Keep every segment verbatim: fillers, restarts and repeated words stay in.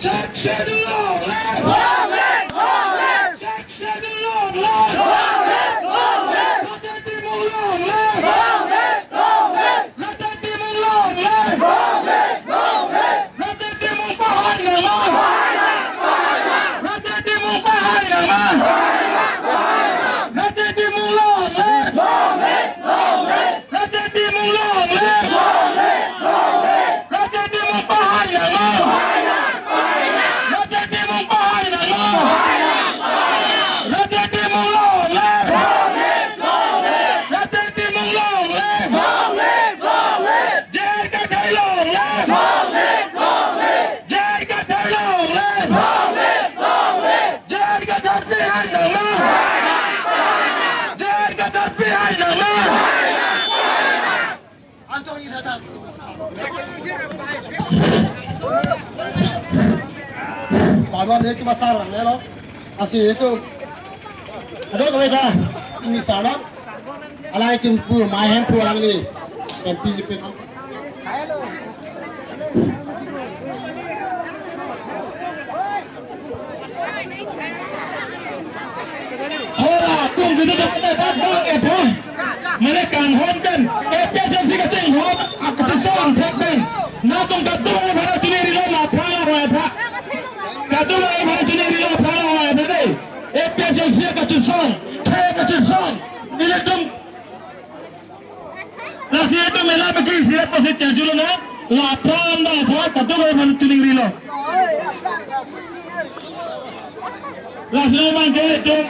Jack Shadulong live! Long live! Long live! Jack Shadulong live! Long live! Long live! Raja Timung long live! Long live! Long live! Long live! Raja Timung long live! Long live! Long live! Raja Timung pahai nangma! Raja Timung pahai nangma! Raja Timung long live! Long live! Long live! Raja Timung long live! Long live! Long live! Raja Timung pahai nangma! Raja Timung pahai nangma! Raja Timung long live! Long live! Long live! Raja Timung long live! Long live! Long live! J R Kathar long live! Long live! Long live! J R Kathar long live! Long live! Long live! J R Kathar pahai nangma! J R Kathar pahai nangma! Anto ini saja. Paduan itu pasar, ya lo. Asi itu. Aduh, kau dah. Ini sana. Alai tum pu, mai hem pu alangli. M P G P. Hora, tum gini dok te bak bak e pon. Mane kanghon pen, A P H L C kachinghon, a kachisong thek pen. Latum kadokave aphan chini rilo ma phala roi tha. Kadokave aphan chini rilo phala roi tha dei. A P H L C kachisong, thek kachisong. Ilitum lasi itum mela bagi sirat posit chajuluna, laphan ba tha, kadokave aphan chini rilo. Lasi lo bang ke itum,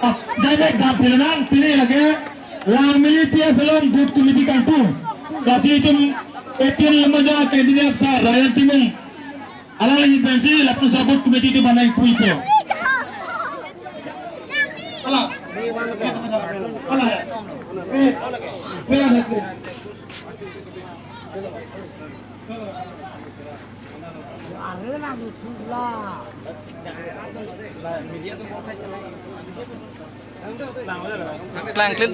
ah, jai bek dam pilanan, pini lake, Langmili P S along booth committee kangpu. Lasi itum eighteen Lumbajong candidate sar Rajan Timung. Alangli pensi lapuson booth committee itu banai kui po. Ala. Ala. Eh, eh, eh. Klangklit.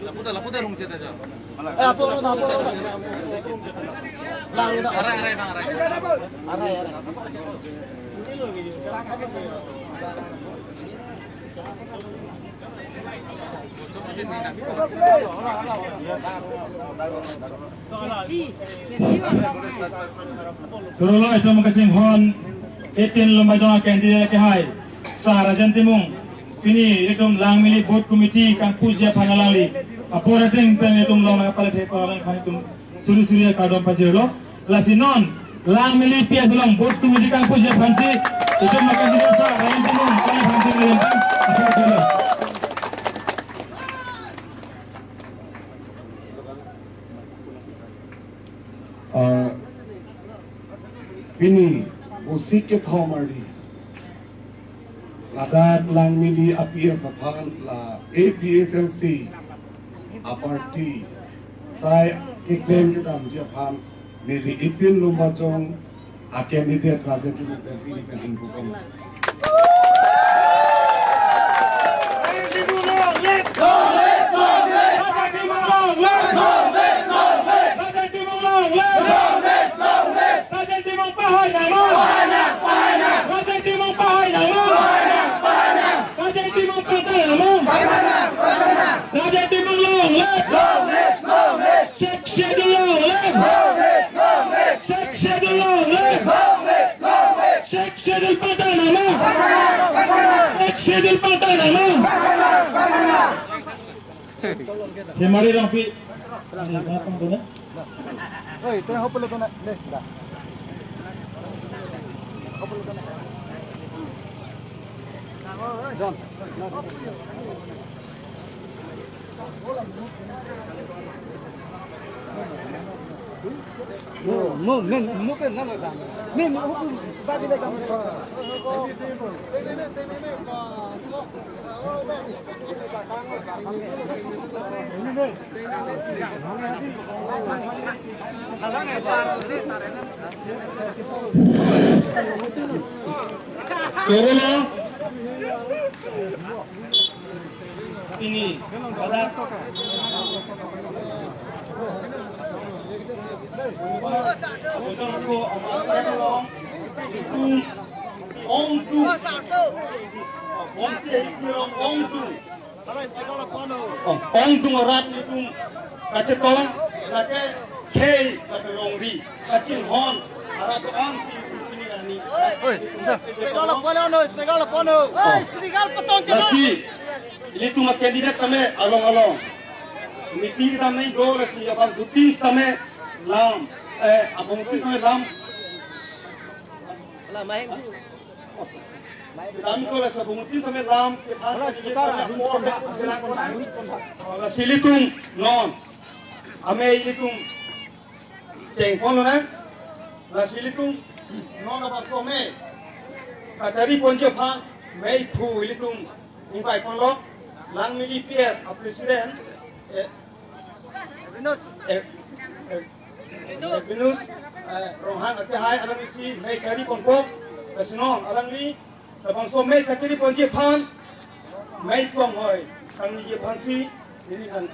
Laputa, laputa rung chet aja. Eh, apo, apo, apo. Lang, lang. Arai, arai, bang, arai. Arai, arai. Surulo itum kachinghon eighteen Lumbajong candidate kehai sar Rajan Timung. Pini itum Langmili booth committee kangpuji aphan alangli apor ateng pen itum long nangpalet he ko alang aphan itum suri suri akardom pajirlo. Lasi non Langmili P S along booth committee kangpuji aphansi itum candidate sar Rajan Timung kali aphansi kali aphan. Ah, pini, bosik kethom arni, Ladak Langmili a-P S aphan la A P H L C a-party sai keklem kedamji aphan neli Itin Lumbajong a-candidate Rajen Timung pen pini pen ingpu kong. Rajen Timung pahai nangma! Rajen Timung pahai nangma! Rajen Timung pahai nangma! Rajen Timung long live! Long live! Long live! Sixth Schedule long live! Long live! Long live! Sixth Schedule long live! Long live! Long live! Sixth Schedule pahai nangma! Sixth Schedule pahai nangma! Hemari Rongpi. Oi, tengah hopelo tengah. Deh, dah. Hopelo tengah. John. Kerala. Ini pada ongdung, ongdung, ongdung arat ilitum kachetong, kachethei, kachelongri, kachinghon arat do-an si ilitum pini arni. Oi, speaker lapu-an, no, speaker lapu-an. Oh. Oi, speaker patong chena. Lasi ilitum a-candidate tame along along meeting tame do, lasi abang duty tame lam, eh, abang duty tame lam. Lam ko, lasi abang duty tame lam, lasi ilitum non amei ilitum chengpon nang, lasi ilitum non abangso amei kachari ponji aphan mei thu ilitum ingpai ponlo. Langmili P S a-president, eh, Venus, eh, eh, Venus, eh, Ronghang akehai, alangli si mei chari ponpo. Lasi non alangli labangso mei kachari ponji aphan mei kong hoi kangniji aphan si neli nang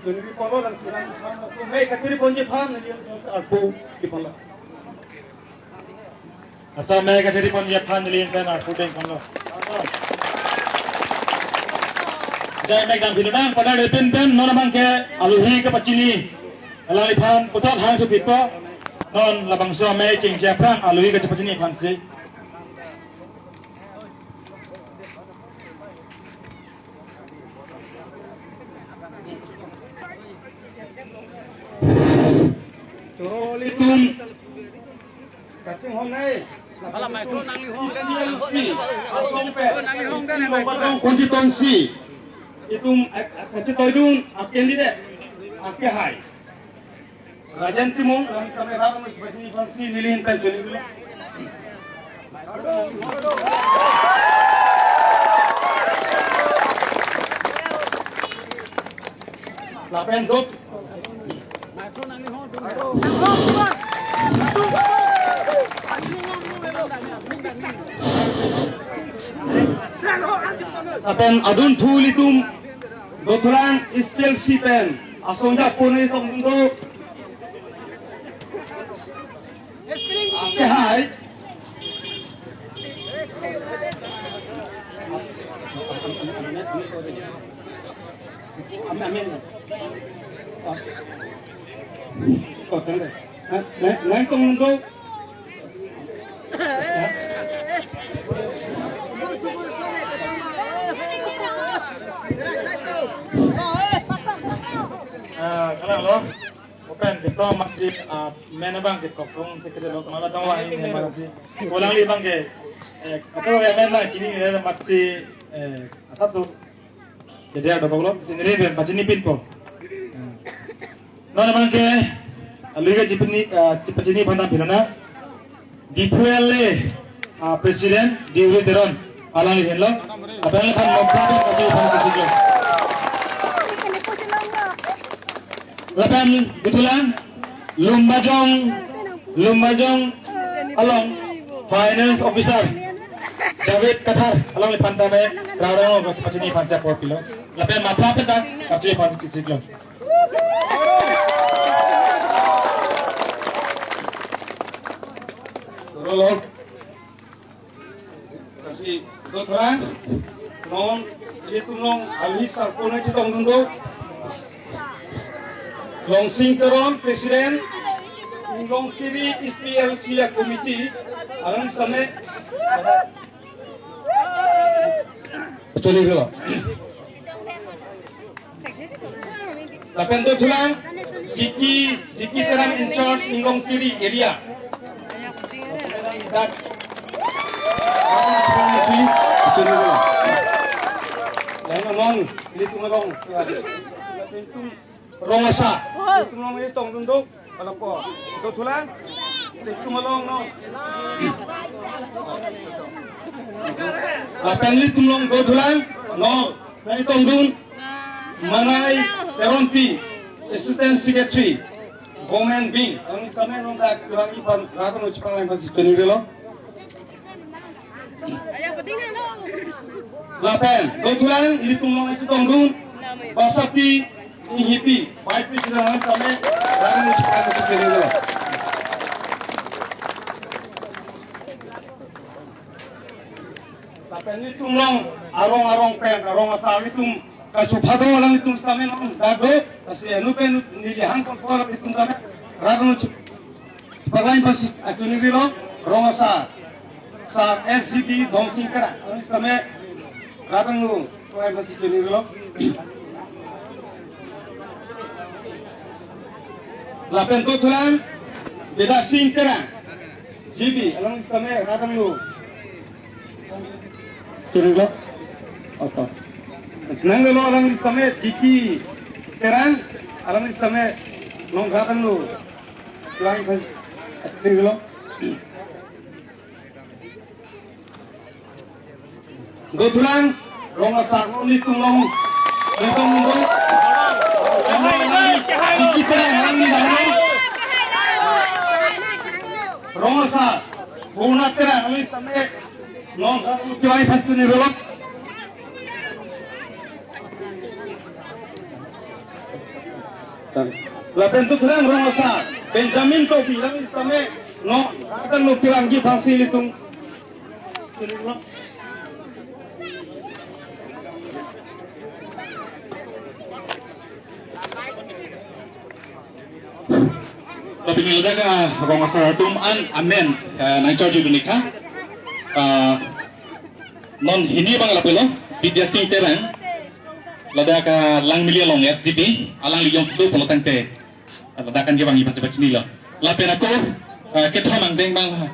tunri ponlo, lasi nang labangso mei kachari ponji aphan neli arpu di ponlo. Laso mei kachari ponji aphan neli pen arpu deng ponlo. Jai mek dam pilo nang, pada lepin pen non abangke alohi kepachini alangliphan puthot hang thupitpo. Non labangso mei chengche aphrang alohi kachepachini aphan si. Choro ilitum kachinghon nai. Hala micro nanglihong kan. T L C, Asongpet, nanglihong kan, micro constituency. Itum, eh, kachetoidun a-candidate akehai Rajen Timung, nang sampai rap nang seperti ini pasti nilin pen sini dulu. Lapen dot. Lapen adun thu ilitum Dothulang East P L C pen asong ja pone tong do. Akehai. Amin, amin. Oh, thank you. Nang, nang, nang tong do. Ah, kalang lo. Open, kita masih, ah, men abang kita kong, kita lo, mala dong wah ini, mala si. Alangli abangke, eh, kita lo ya men lah, kini ya masih, eh, atap tu. Jadi ada kong lo, sini pen, pachini pinpo. Non abangke, alohi kachepachini, ah, chepachini aphan dam pilo nang. Diphu L A, ah, President, Diuri Teron. Alang henlo. Lapen aphan mopra pen kachephan kachiklo. Lapen Buthulang, Lumbajong, Lumbajong along Finance Officer David Kathar alangliphan tame rarong kachini aphan si apor pilo. Lapen mapra pen ta kachephan kachiklo. Rolo. Lasi, dothulang, non, ilitum along, alhi sarpo nangchetongdun do. Longsing Teron, President, Inglong Siri East P L C a committee, alang sitame, actually, lapen dothulang, Jiki, Jiki Terang in charge Inglong Siri area. Lain non, ilitum along. Rong Asar, ilitum along chetongdun do. Ala po. Dothulang. Ilitum along non. Lapen ilitum along dothulang. Non. Nangchetongdun. Manai Teronpi, Assistant Secretary, Women Wing. Alang sitame non dak kurang ipan rakan ucapang lain pasi chonirilo. Lapen, dothulang, ilitum along chetongdun, Basapi Inghipi, Vice President alang sitame, rakan ucapang lain pasi chonirilo. Lapen ilitum along arong arong pen, arong asar ilitum kachophado alanglitum sitame non dak do, lasi anu pen neli hang kon pora ilitum sitame, rakan ucapang lain pasi chonirilo, rong asar, sar S G B Dhonsing Terang, alang sitame, rakan ucapang lain pasi chonirilo. Lapen dothulang, Bidya Sing Terang, G B, alang sitame rakan lo. Chonirilo. Apa? Nang lo alang sitame G T Terang, alang sitame non rakan lo. Lain pas, chonirilo. Dothulang, rong asar, ilitum along, ilitum along. G T Terang, alang ni dalam. Rong asar, Bona Terang, alang sitame, non, kiwai pas chonirilo. Lapen dothulang rong asar, Benjamin Tobi, alang sitame, non, rakan lo Terangpi aphansi ilitum. Tapi ni ada ka rong asar atum an amen, eh, nangchojudun ik tha. Eh, non hini abang lapulo, Bidya Sing Terang, ladak, eh, Langmili along S D P, alangli jongsi do pulo tangte, ladak an kevangji aphansi pachinilo. Lapen ako, eh, kethom angdeng abang.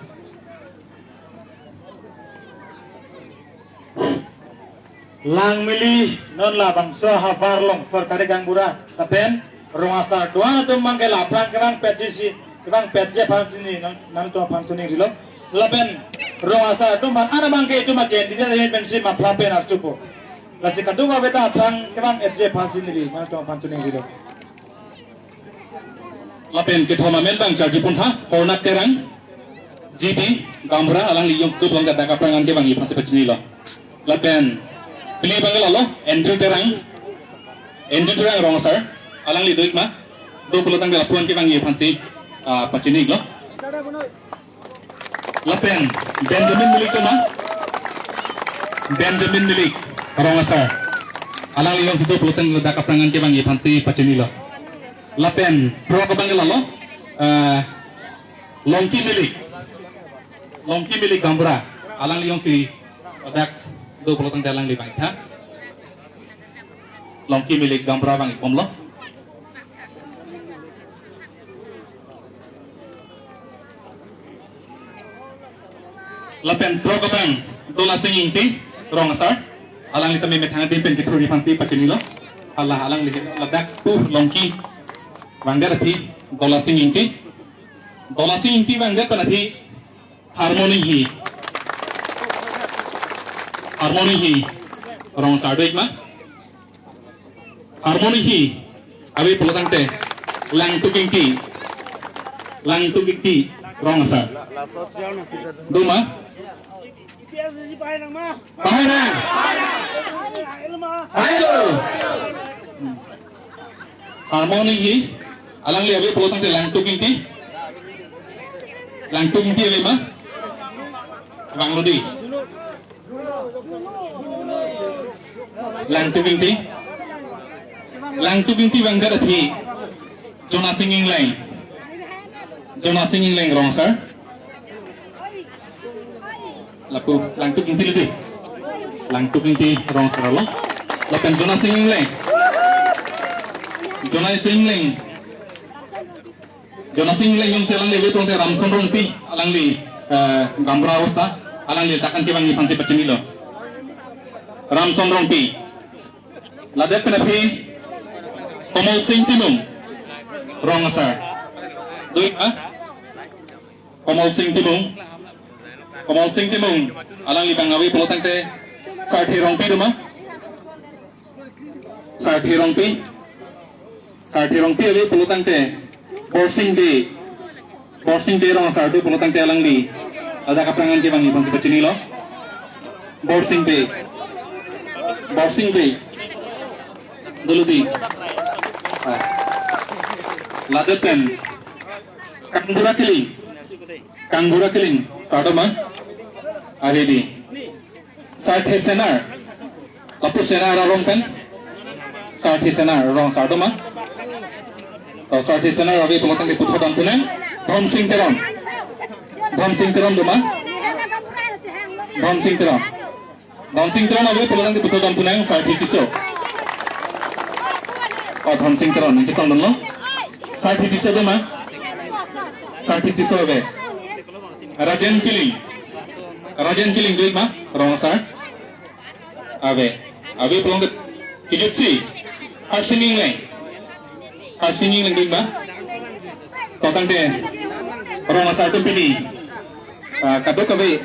Langmili non labangso ahavar along sorkari gaonbura lapen rong asar do-an atum abangke la aphrang kevangpetji si, kevangpetji aphansi neli nang, nangtum aphan choningrilo. Lapen rong asar atum aphan an abangke itum a-candidate ahin pensi mapra pen arjupo. Lasi kadokave ta aphrang kevang-etji aphansi neli nangtum aphan choningrilo. Lapen kethom amen abang charjupontha, Hornak Terang, G P, gaonbura, alangli jongsi do pulo tangte ladak aphrang an kevangji aphansi pachinilo. Lapen phli abang lalo, Andrew Terang, Andrew Terang rong asar, alangli do ik ma, do pulo tangte lapu an kevangji aphansi, ah, pachini iklo. Lapen Benjamin Milik komat? Benjamin Milik, rong asar. Alangli jongsi do pulo tangte ladak aphrang an kevangji aphansi pachinilo. Lapen throk abang lalo, eh, Longki Milik. Longki Milik gaonbura. Alangli jongsi ladak do pulo tangte alangli vang ik tha. Longki Milik gaonbura vang ik bomlo. Lapen throk abang Dolasing Ingti, rong asar. Alangli tame methang adim pen kethurji aphansi pachinilo. Hala alangli ladak pu Longki vangdet aphi Dolasing Ingti. Dolasing Ingti vangdet pen aphi Harmony hi. Harmoni hi rong asar do-ik ma? Harmoni hi ave pulo tangte Langtuk Ingti, Langtuk Ingti rong asar. Do ma? Bahai nang. Bahai lo. Harmoni hi alangli ave pulo tangte Langtuk Ingti. Langtuk Ingti ave ma? Vanglo dei. Langtuk Ingti. Langtuk Ingti vangdet aphi Jonasing Ingleng. Jonasing Ingleng rong asar. Lapu Langtuk Ingti lidi. Langtuk Ingti rong asar lo. Lapen Jonasing Ingleng. Jonasing Ingleng. Jonasing Ingleng jongsi alangli ave pulote Ramson Rongpi, alangli, eh, gaonbura a-host ta, alangli dak an kevangji aphansi pachinilo. Ramson Rongpi. Ladak pen aphi Komol Sing Timung rong asar. Do-ik ma? Komol Sing Timung. Komol Sing Timung. Alangli abang ave pulo tangte Sarthe Rongpi do ma? Sarthe Rongpi. Sarthe Rongpi ave pulo tangte Borsing Bey. Borsing Bey rong asar do pulo tangte alangli ladak aphrang an kevangji aphansi pachinilo. Borsing Bey. Borsing Bey. Dolo dei. Ah. Ladak pen Kangbura Killing. Kangbura Killing. Kado ma? Ave dei. Sarthe Senar. Lapu Senar arong pen. Sarthe Senar rong asar do ma? To Sarthe Senar ave pulo tangte puthot dampo nang. Dhonsing Teron. Dhonsing Teron do ma? Dhonsing Teron. Dhonsing Teron ave pulo tangte puthot dampo nang Sarthe Tisso. Oh, Dhonsing Teron nangchetongdunlo. Sarthe Tisso do ma? Sarthe Tisso ave. Rajen Killing. Rajen Killing do-ik ma? Rong asar. Ave. Ave pulo tangte kejutsi Harsing Ingleng. Harsing Ingleng do-ik ma? To tangte rong asar atum pini, ah, kadokave.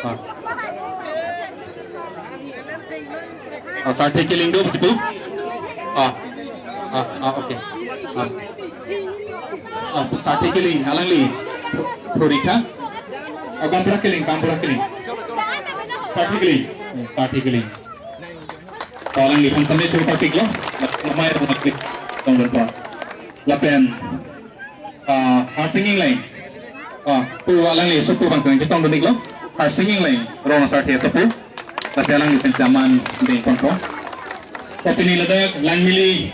Ah. Ah, Sarthe Killing do pusi pu. Ah. Ah, ah, okay. Ah. Ah, Sarthe Killing, alangli. Purikha. Ah, Gaonbura Killing, Gaonbura Killing. Sarthe Killing. Hmm, Sarthe Killing. To alangliphan tame churpiklo. Lamai rong klik. Tong don pa. Lapen ah, Harsing Ingleng. Ah, pu alangli sopo abang nangchetongdun-iklo. Harsing Ingleng, rong asar the sopo. Lasi alangli pen chaman dengponpo. To pini ladak Langmili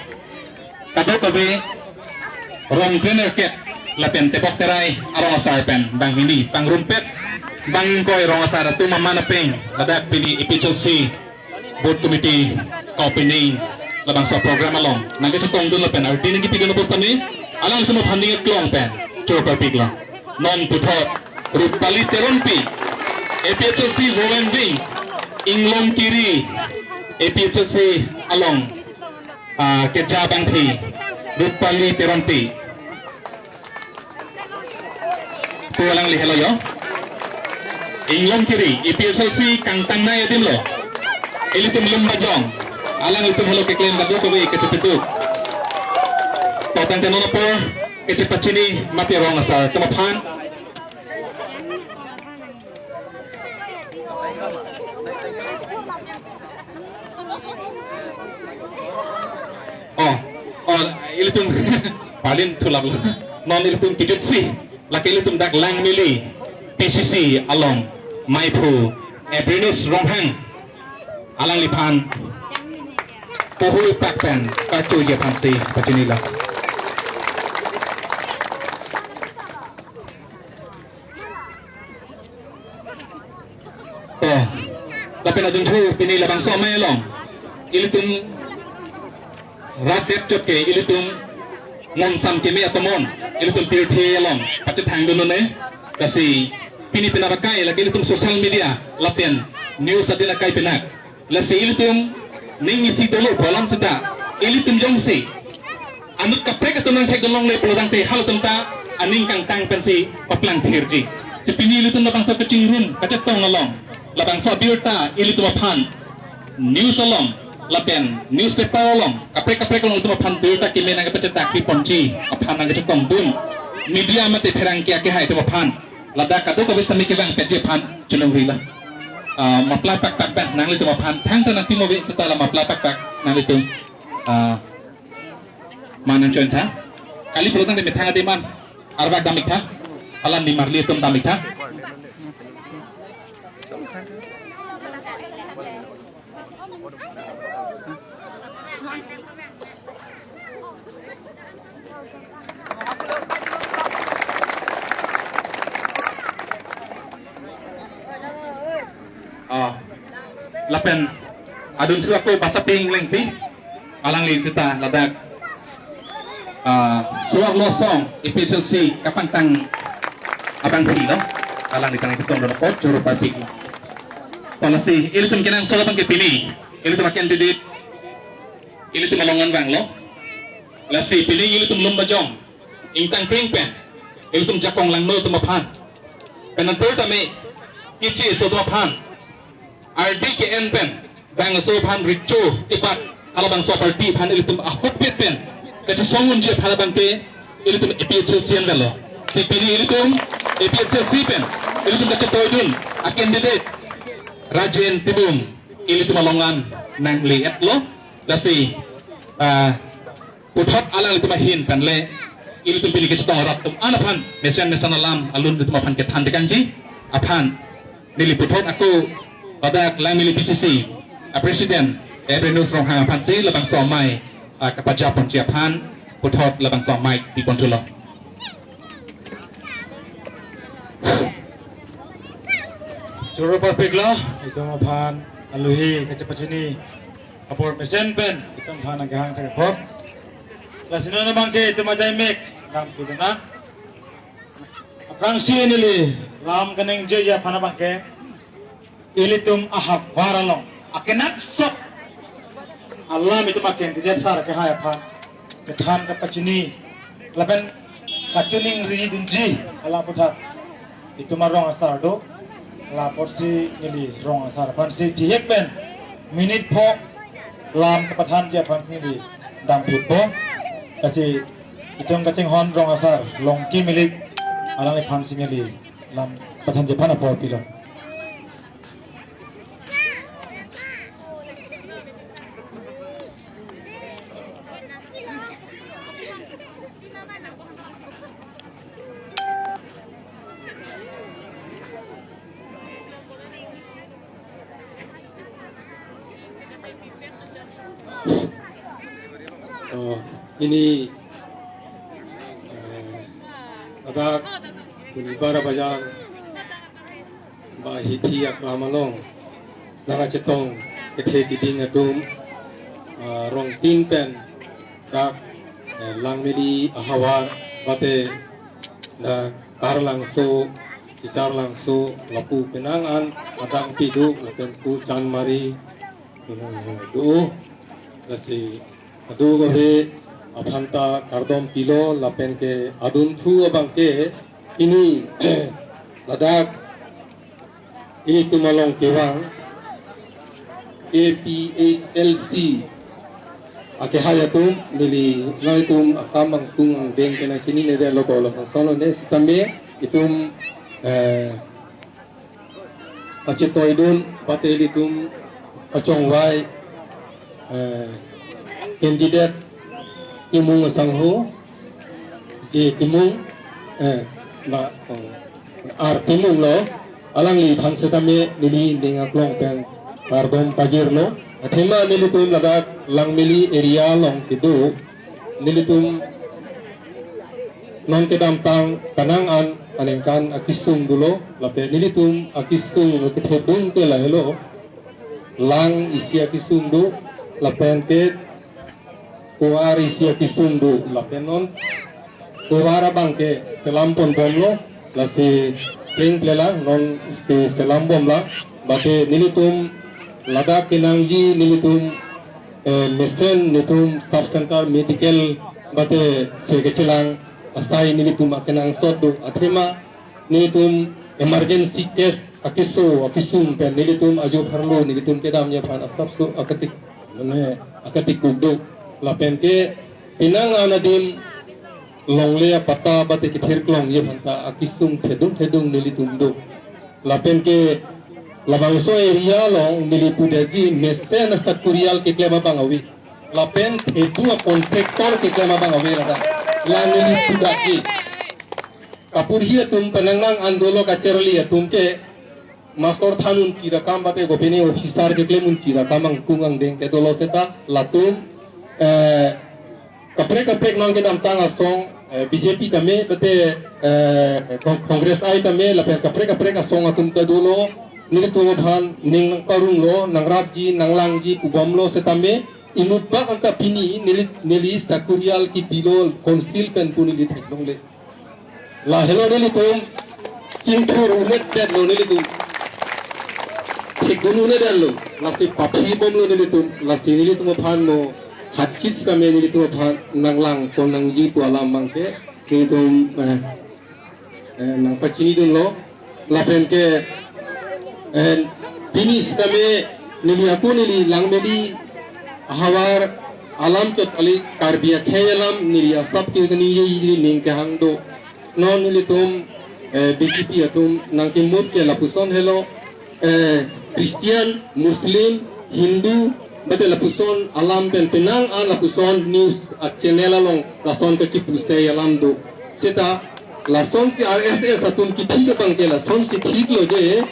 kadokave Rongkrenerkep lapen Tebok Terai arong asar pen banghini pangrumpet bang ingkoi rong asar atum aman apeng ladak pini A P H L C Booth Committee ka-opening labangso program along nangkachetongdun lapen ardi nangkepidun apot tame alangtum aphan ning aklong pen churpiklo. Non puthot Rupali Teronpi, A P H L C Women Wing, Inglongkiri A P H L C along, ah, keja abangpi Rupali Teronpi. Pu alangli helo yo. Inglongkiri, A P H L C kangtangnei adim lo. Ilitum Lumbajong. Alanglitum helo keklem kadokave kachepeduk. To tangte non apor kachepachini mate rong asar atum aphan. Oh, oh, ilitum palin thulaplo. Non ilitum kejutsi, lake ilitum dak Langmili P C C along maiphu Ebrinus Ronghang alangliphan pohui pak pen kachoji aphansi pachinilo. To, lapen adunthu pini labangso amei along ilitum rat det chot ke ilitum non sam keme atomon ilitum pirthe along pachethangdun un-e. Lasi pini penap akai lake ilitum social media lapen news adin akai penap. Lasi ilitum ning isi dolo pu alam seta ilitum jongsi anut kaprek atum nangthekdun longle pulo tangte halatum ta aning kangtang pensi paplang thirji. Si pini ilitum labangso kachingrum kachetong along, labangso abirta ilitum aphan news along lapen newspaper along kaprek kaprek along ilitum aphan birta keme nangkepachethak piponji aphan nangkachetongdun media mate pherangke akehai atum aphan ladak kadokave sitame kevang petji aphan chelongri lo. Ah, mapla pakpak pen nanglitum aphan thangta nangtimo ave seta la mapla pakpak nanglitum. Ah, manang chon tha. Kali pulo tangte methang adim an arbak dam ik tha. Alam ni marli atum dam ik tha. Ah, lapen adunthu ako Basaping Lengpi, alangli seta ladak, ah, Suar Losong A P H L C kapangtang abang pilo, alangli tang itu tong apot choro parpik. Lasi ilitum kenangsot abangke pini ilitum a-candidate ilitum along an vanglo. Lasi pini ilitum Lumbajong ingtang pring pen ilitum jakong langno atum aphan, pen anpar tame keche aso atum aphan, ardi ke-en pen bangso aphan recho ipat halabangso party aphan ilitum ahokpet pen kachesong unji aphan abangke ilitum A P H L C an vanglo. Si pini ilitum A P H L C pen ilitum kachetoidun a-candidate Rajen Timung ilitum along an nangli-etlo. Lasi, ah, puthot alanglitum ahin pen le ilitum pini kachetong arat atum an aphan mesen mesen alam alun ilitum aphan kethan tekangji aphan neli puthot ako ladak Langmili B C C a-president Ebrenus Ronghang aphansi labangso amei, ah, kapajaponji aphan puthot labangso amei piponthulo. Choro parpiklo, itum aphan aluhi kachepachini apor mesen pen itum aphan nangkehang thek apot. Lasi non abangke itum ajai mek dam kidana. Aphrangsi neli lam kaningje aphan abangke ilitum ahavar along akenangsot alam itum a-candidate sar akehai aphan kethan kapachini lapen kachiningri dunji alam aputhak itum arong asar do. La apotsi neli rong asar aphansi thihek pen minute pho lam kapathanji aphansi neli damphitpo. Lasi itum kachinghon rong asar Longki Milik alangliphansi neli lam pathanji aphan apor pilo. Oh, ini, eh, ladak, ini Bara Bazar, Bahithi aklam along, nangkachetong kethe kiding atum, ah, Rongtin pen dak, eh, Langmili ahavar mate dak Tarlangso, Chicharlangso, lapu penang an adang pidu lapen pu Chanmari, eh, do, lasi kadokave aphanta kardom pilo lapen ke adunthu abangke ini ladak ilitum along kevang A P H L C akehai atum neli nanglitum akam angtung angdeng kena chini ne de lo ko lo solo ne sitame itum, eh, kachetoidun pate ilitum kachongvai, eh, candidate Timung asangho, J Timung, eh, ma, oh, R Timung lo, alangliphan sitame neli ning aklong pen kardom pajirlo. Athema nelitum ladak Langmili area along kedo, nelitum non kedamtang kanang an aningkan akesung dolo, lapen nelitum akesung lo kethedung ke lahelo. Lang isi akesung do, lapen ke tovar isi akesung do, lapen non tovar abangke selam ponbomlo, lasi plengple lang, non si selam bomlang, mate nelitum ladak kenangji nelitum, eh, mesen nelitum sub center medical mate se kechelang asai nelitum akenangsot do, athema nelitum emergency case akeso akesung pen nelitum ajo pharlo nelitum kedamji aphan asapso akatik, mane akatik kuk do. Lapen ke penang an adim longle apatta bate kethir klongji aphan ta akesung thedung thedung nelitum do. Lapen ke labangso area along neli pudetji mesen asakurial keklem abang ave. Lapen thedu a-contractor keklem abang ave ladak. La neli pudetji. Kapurhi atum penang nang an dolo, kacharli atum ke master than unji rakam bate kopine officer keklem unji rakam angkung angdeng ke dolo seta latum, eh, kaprek kaprek nang kedamtang asong, eh, B J P tame bate, eh, Cong-, Congress ai tame lapen kaprek kaprek asong atum ta dolo, nelitum aphan ning nangparonglo, nangrapji nanglangji pu bomlo setame inut bak anta pini neli, neli sakurial kipilo council pen pu neli theklongle. Lahelo nelitum chingthur un'edetlo nelitum. Thekdun un'edetlo. Lasi paphi bomlo nelitum. Lasi nelitum aphan mo khatki sitame nelitum aphan nanglang kon nangji pu alam abang ke nelitum, eh, eh, nangpachinidunlo. Lapen ke, eh, pini sitame neli ako neli Langmeli ahavar alam chot kali, Karbi akhei alam neli asap ke kaningje ili ning kehang do. Non nelitum, eh, B J P atum nangkemut ke lapuson helo, eh, Christian, Muslim, Hindu, bate lapuson alam pen penang an lapuson news a-channel along lason kachipusai alam do. Seta lasonsi R S S atum kithik abang ke lasonsi thiklo je,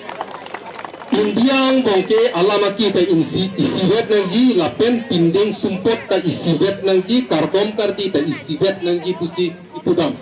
India angbong ke alam aki ta insi isivet nangji, lapen pindeng sumpot ta isivet nangji, kardom kardi ta isivet nangji pusi ipudam.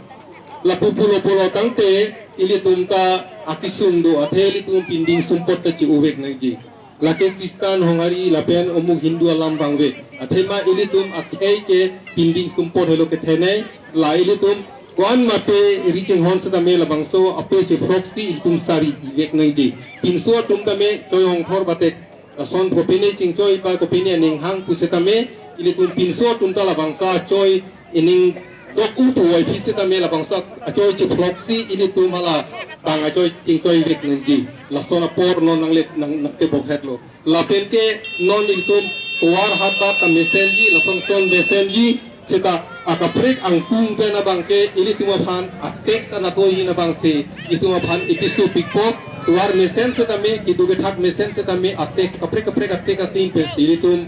Lapu pulo pulo tangte ilitum ta akesung do, athe ilitum pindeng sumpot ta chi-ovek nangji. Lake Christian honghari lapen omuk Hindu alam vangve. Athema ilitum akhei ke pindeng sumpot helo kethenei, la ilitum ko-an mape ri chinghon setame labangso ape si proxy ilitum sari ivek nangji. Pinso atum tame choi hongthor batek lason kopine chingchoi ba kopine aning hang pu setame ilitum pinso atum ta labangso achoi ining dok u pu voiphit setame labangso achoi chiploksi ilitum hala tang achoi chingchoi vek nangji. Lason apor non nangle nang nangtebok hetlo. Lapen ke non ilitum tovar hat bat ta mesenji, lason son mesenji, seta akaprek angkung pen abang ke ilitum aphan a-tax anatoi hin abang si ilitum aphan ipistu pikpo, tovar mesen setame, kedo kethak mesen setame, a-tax kaprek kaprek a-tax atin pen si ilitum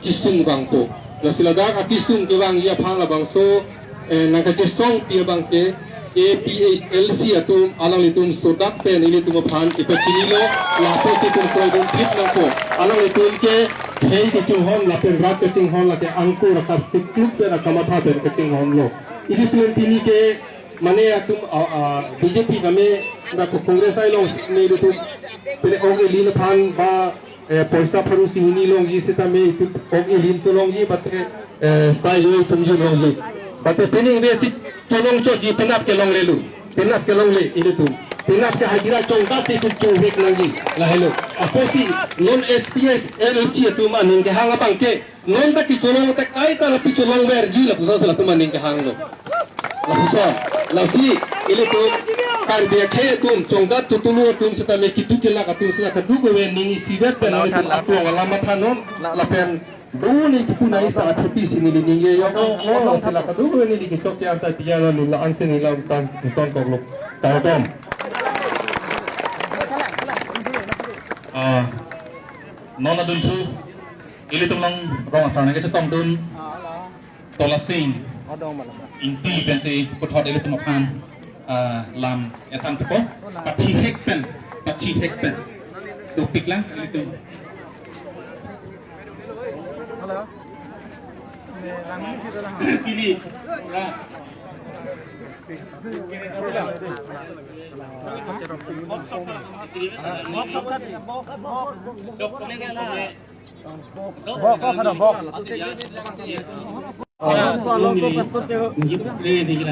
kisung vangpo. Lasi ladak akisung kevangji aphan labangso, eh, nangkachesongpi abang ke A P H L C atum alanglitum sodak pen ilitum aphan ipachinilo, lapusi itum kroidun thip nangpo. Alanglitum ke khei kachinghon lapen rat kachinghon lake angkur akar sikluk pen akamatha pen kachinghonlo. Ilitum pini ke mane atum, ah, ah, B J P kami na Congress ai long ne ilitum pini ok ilin aphan ba eh, poisa pharu si hini longji setame itum ok ilin cholongji, bate, eh, sai yo itum jo longji. Bate penang ve si cholong choji penap kelonglelo. Penap kelongle ilitum. Penap ke hajira chongdat si itum chovek nangji. Lahelo. Apotsi non S P S L C atum aning kehang abang ke non ta kicholong ta kaita lapu cholongverji lapuson si latum aning kehanglo. Lapuson, lasi ilitum Karbi akhei atum, chongdat chotulu atum setame kitu kelak atum sila kadokave neli isivet pen ilitum atum alam mathanon, lapen do neli pupu nai sta athupi si neli ningje yo, no, no, sila kadokave neli kechok ke anta piyala nila ansi nila utan, utan koklok. Tahu tom. Ah, non adunthu, ilitum along rong asar nangkechetongdun, Tolasing Ingti pensi puthot ilitum aphan, ah, lam ethan thepo, pachihek pen, pachihek pen. Tupik lang ilitum. Pini, ah,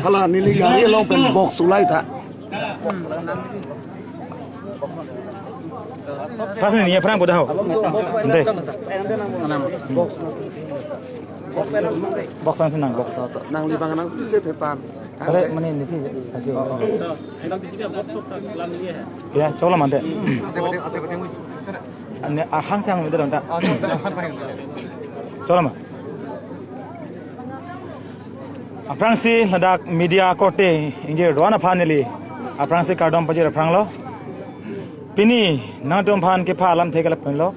Hala neli gari along pen box ulai ta. Pas ni, ni aphrang boda ho. Ante. Box lang si nang box. Nangli bang nang bisa tepan. Kare mane nisi sati. Ya, choklo mante. Ani ahang sang mide dong ta. Choklo ma. Aphrangsi ladak media korte ingjir do-an aphan neli aphrangsi kardom pajir aphranglo. Pini nangtum aphan kepha alamthe ke lapu-anlo.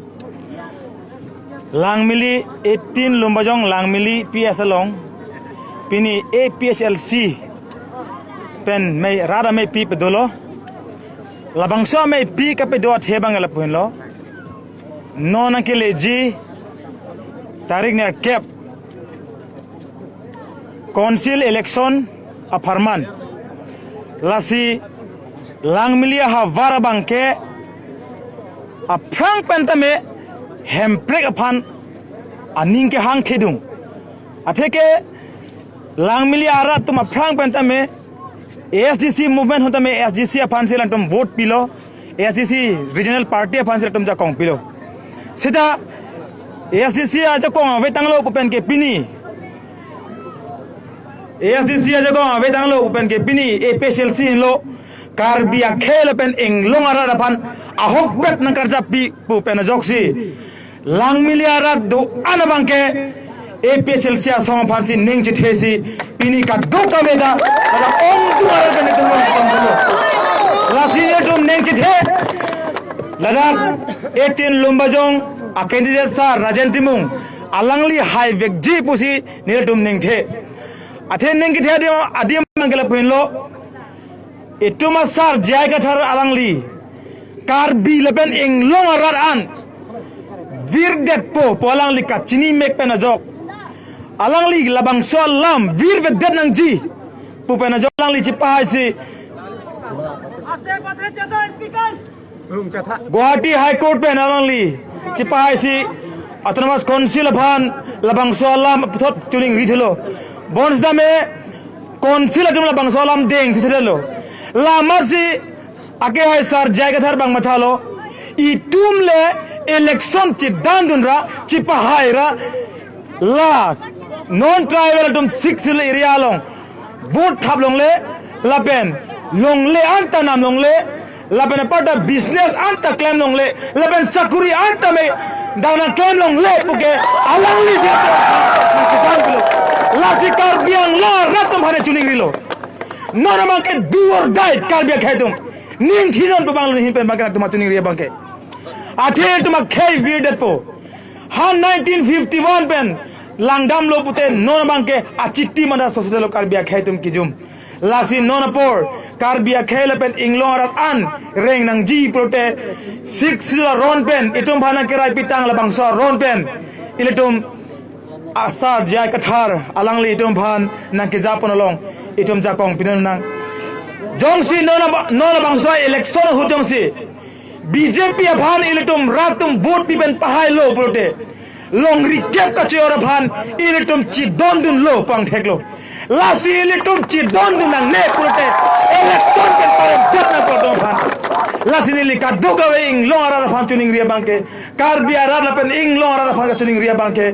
Langmili eighteen Lumbajong Langmili P S along pini A P H L C pen mei rat ameipi padolo. Labangso ameipi kapedo athe abang lapu-anlo. Non nangkeleji tarik nerkep council election apharman. Lasi Langmili ahavar abang ke aphrang pen tame Hemprek aphan aning kehang thedung. Atheke Langmili arat atum aphrang pen tame A S D C movement ahut tame A S D C aphansi alangtum vote pilo. A S D C regional party aphansi alangtum jakong pilo. Seta A S D C ajakong avetanglo pu pen ke pini, A S D C ajakong avetanglo pu pen ke pini A P H L C henlo Karbi akhei lapen inglong arat aphan ahokpet nangkarjappi pu pen ajoksi Langmili arat do-an abang ke A P H L C asong aphansi ning chethesi pini kadokave ta ladak ongdung arat ke netum long pamjolo. Lasi netum ning chethe ladak eighteen Lumbajong a candidate sir Rajen Timung alangli haivekji pusi netum ning the. Athe ning kethe adim adim abang ke lapu-anlo. Itum asar J I Kathar alangli Karbi lapen inglong arat an virdetpo pu alangli kachini mek pen ajok alangli labangso alam virvedet nangji pu pen ajok alangli chepahaisi Guwahati High Court pen alangli chepahaisi Autonomous Council aphan labangso alam puthot choningri thulo. Bonsitame Council atum labangso alam dengthu thelo. Lamarsi akehai sar J I Kathar abang mathalo. Itum le election chedandunra, chepahaira, la non tribal atum Sixth Schedule area along vote thap longle, lapen longle anta nam longle, lapen aparta business anta klem longle, lapen sakuri anta me dana klem longle puke alangli je to nangchedan pilo. Lasi Karbi Anglong arat atum aphan choningrilo. Non abang ke do or die Karbi akhei atum. Ning thinon pu abang lo hin pen abang ke atum choningri abang ke. Athe atum akhei virdetpo. Ha nineteen fifty-one pen langdamlo pute non abang ke achiti manda sosodelo Karbi akhei atum kijum. Lasi non apor Karbi akhei lapen inglong arat an reng nangji pulote Sixth Schedule aron pen itum aphan nangkerai pitang labangso aron pen ilitum asar J I Kathar alangli itum aphan nangkejapon along itum jakong pinang. Jongsi non aba-, non labangso election ahut jongsi B J P aphan ilitum rat atum vote pi pen pahailo pulote longri kep kachoyor aphan ilitum chedondunlo pu angtheklo. Lasi ilitum chedondun nangne pulote election pen paremdet nangkok atum aphan. Lasi neli kadokave inglong arat aphan choningri abang ke, Karbi arat lapen inglong arat aphan kachoningri abang ke,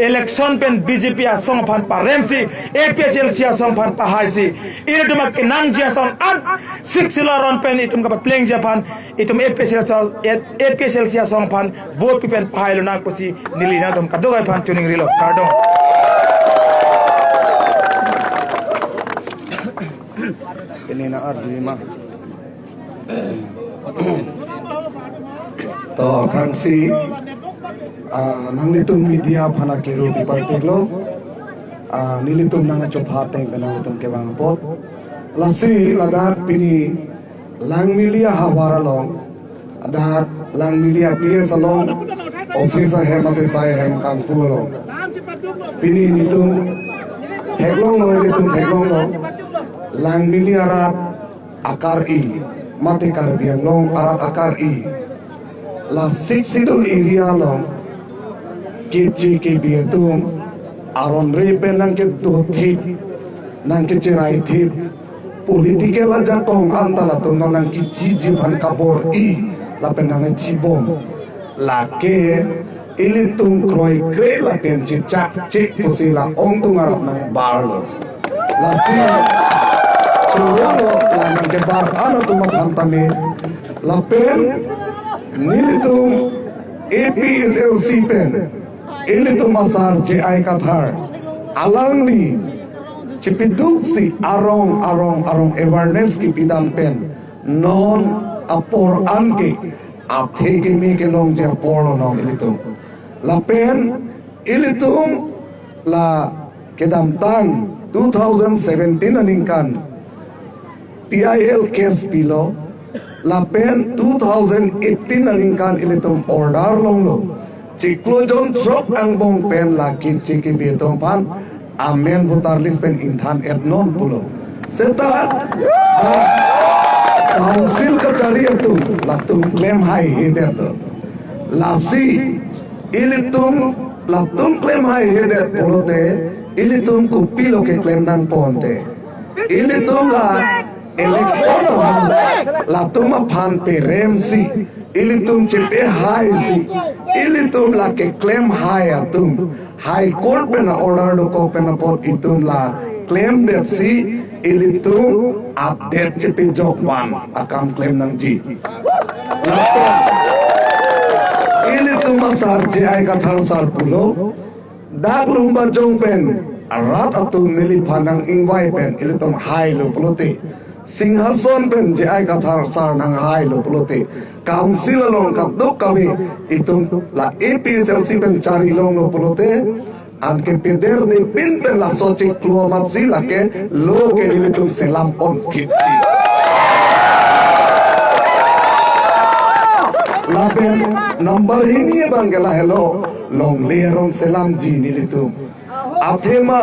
election pen B J P asong aphan paremsi, A P H L C asong aphan pahaisi, ilitum akenangji asong an Sixth Schedule aron pen itum kapaplengji aphan itum A P H L C, A P H L C asong aphan vote pi pen pahailo nang pusi neli nangtum kadokave aphan choningrilo. Kardom. Pini nang-arjuma. To aphrangsi, ah, nanglitum media aphan akiru kipartiklo, ah, nelitum nangchopha ateng pen nanglitum kevang apot. Lasi ladak pini Langmili ahavar along, ladak Langmili a P S along, office ahem mate sai ahem kangpu along. Pini nelitum theklonglo, nelitum theklonglo. Langmili arat akar-i, mate Karbi Anglong arat akar-i. La Sixth Schedule area along keche kebi atum aron re pen nangkedothip, nangkecheraithip, political ajakong anta latum nangkechiji aphan kabor-i lapen nangchibom. Lake ilitum kroikre lapen chechakche pusi la ongdung arat nangbarlo. Lasi Choro lo la nangkebar an atum aphan tame. Lapen nelitum A P H L C pen ilitum asar J I Kathar alangli chepiduksi arong arong arong awareness kipidam pen non apor anke athe keme kelongji apor lo non ilitum. Lapen ilitum la kedamtang two thousand seventeen aningkan P I L case pilo, lapen two thousand eighteen aningkan ilitum order longlo. Chiklo jon throk angbong pen la keche kebi atum aphan amen voter list pen ingthan-et non pulo. Seta, ah, council kachari atum latum klem haihedetlo. Lasi ilitum latum klem haihedet pulote, ilitum kopilo keklem nangpo ante? Ilitum la election ahut latum aphan peremsi, ilitum chepehaisi, ilitum la keklem hai atum High Court pen order dokok pen apot itum la klemdetsi, ilitum adet chepejok van akam klem nangji. Lapen ilitum asar J I Kathar sar pulo, dak Lumbajong pen rat atum neliphan nang-ingvai pen ilitum hailo pulote, Singhason pen J I Kathar sar nanghailo pulote, council along kadokave itum la A P H L C pen chari longlo pulote, anke peder de pin pen laso chiklo amatsi lake lo ke nelitum selam ponphit. Lapen number hini abang ke lahelo, longle aron selamji nelitum. Athema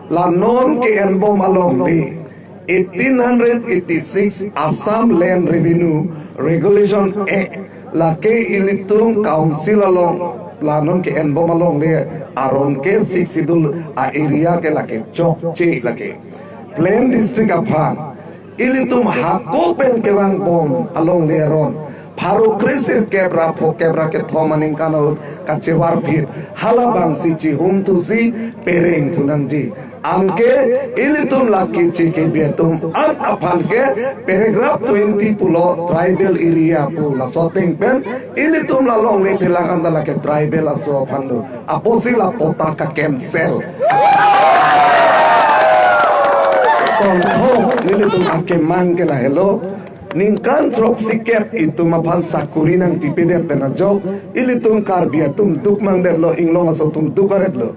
la non ke-enbom alongle eighteen hundred eighty-six Assam Land Revenue Regulation Act lake ilitum council along la non ke-enbom alongle aron ke Sixth Schedule a-area ke lake chokche lake. Plain district aphan ilitum hako pen kevangbom alongle aron pharo kre sirkep ra phokep ra kethom aningkan ahut kachevarphit halabangsi chihumthusi perengthu nangji. Anke ilitum la keche kebi atum an aphan ke paragraph twenty pulo tribal area pu, laso ateng pen ilitum la longle phelang anta lake tribal aso aphan do. Apotsi la patta ka-cancel. Songtho nelitum akemang ke lahelo. Ningkan throksikep itum aphan sakuri nangpipedet pen ajok ilitum Karbi atum dukmangdetlo, inglong aso atum duk-aretlo.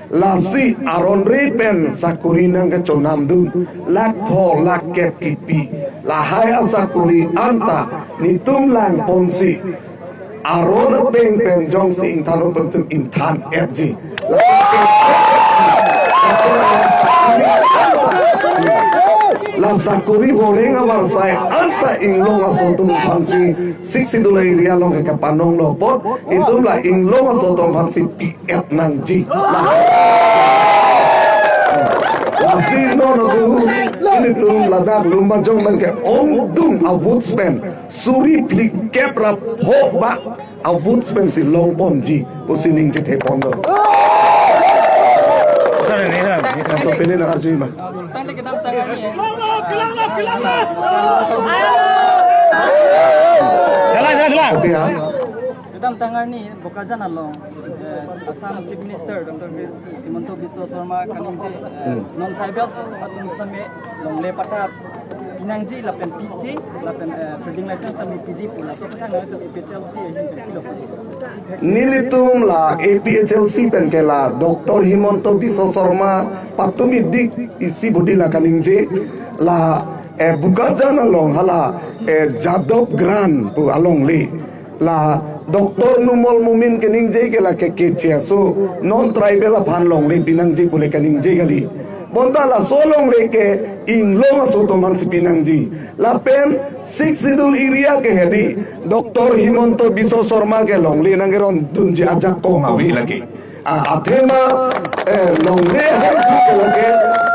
Lasi aron re pen sakuri nangkachonamdun, lakh pho lakh kep kipi lahai asakuri anta netum langponsi aron ateng pen jongsi ingthan-o pen tum ingthan-etji. La sakuri voreng avarsai anta inglong aso atum aphansi Sixth Schedule area along ke kapanonglo apot itum la inglong aso atum aphansi pi-et nangji. La, lasi non adu ilitum ladak Lumbajong abang ke ongdung a-votes pen suri phlikep ra pho ba a-votes pensi longponji pusi ningje thepon do. Sir, ini, sir, ini, sir. Atau pini na arjui ma. Tangte kedamtang arni. Jalan, jalan, jalan. Oke ya. Kedamtang arni Bokajan along, eh, Assam Chief Minister Doctor Hi-, Himanta Biswa Sarma kaningje, eh, Hmm. non-tribal atum sitame longle patta pinangji lapen piji lapen, eh, trading license tame piji pu, laso aphuthak nangtum A P H L C ahin pen pilo. Nelitum la A P H L C pen ke la Doctor Himanta Biswa Sarma patumi dik isi budi la kaningje la, eh, Bokajan along hala, eh, Jadab Grant pu alongle. La Doctor Numal Momin keningje ke lake keche aso non-tribal aphan longle pinangji pule kaningje kali. Bonta laso longle ke inglong aso atum aphansi pinangji. Lapen Sixth Schedule area ke hedi Doctor Himanta Biswa Sarma ke longle nangkerondunji ajakong ave lake. A, athema, eh, longle ahem ke lake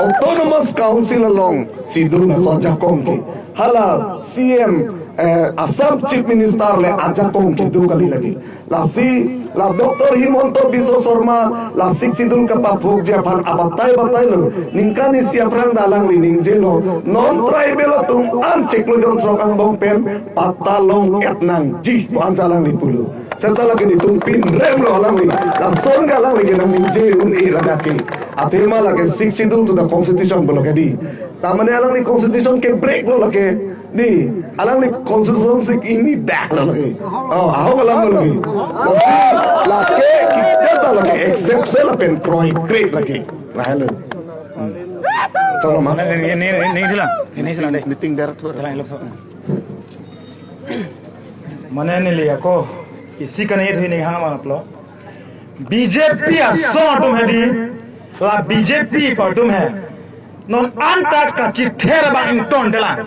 Autonomous Council alongsi do laso ajakong ke. Hala C M eh, Assam Chief Minister le ajakong kedo kali lake. Lasi la Doctor Himanta Biswa Sarma la Sixth Schedule kapaphokji aphan abatai batai lo. Ningkan isi aphrang ta alangli ningjelo, non tribal atum an chiklo jon throk angbong pen patta long-et nangji pu ansi alangli pulo. Seta lake nelitum pinrem lo alangli. Lason ke alangli kenangningje un-e ladak ke. Athema lake Sixth Schedule to the Constitution pulo ke dei. Ta mane alangli Constitution ke break lo lake. Dei, alangli Constitution si ingni dak lo lake. Oh, ahok alam lo lake. Lasi lake kita ta lake exception lapen kroikre lake. Lahelo. Hmm. Chalo ma. Neli, neli, neli, neli, neli, neli, neli, neli. Meeting director. Mane neli ako isi kaningje thu ning hang ma aplo. B J P asong atum he dei, la B J P atum he. Non anta kachither abang ingtontelang.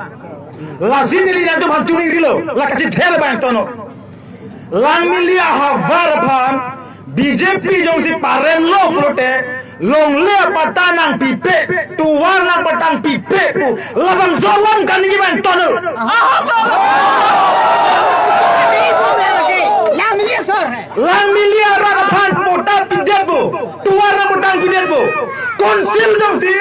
Lasi neli nangtum aphan choningrilo, la kachither abang ingtonnon. Langmili ahavar aphan B J P jongsi paremlo pulote, longle apatta nangpipe, tovar nangpatta nangpipe pu labangso alam kaningje abang ingtonnon. Langmili asor hai. Langmili arat aphan patta pidetpo, tovar nangpatta pidetpo. Council jongsi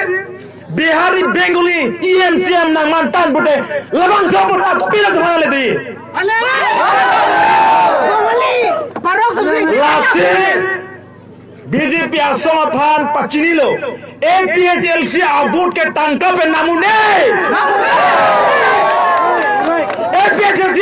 Bihari, Bengali, E M, C E M nangmantan pute, labangso patta kopi nangtum aphan le dei. Lasi B J P asong aphan pachinilo, A P H L C avote ke tangka pen nang un-e. A P H L C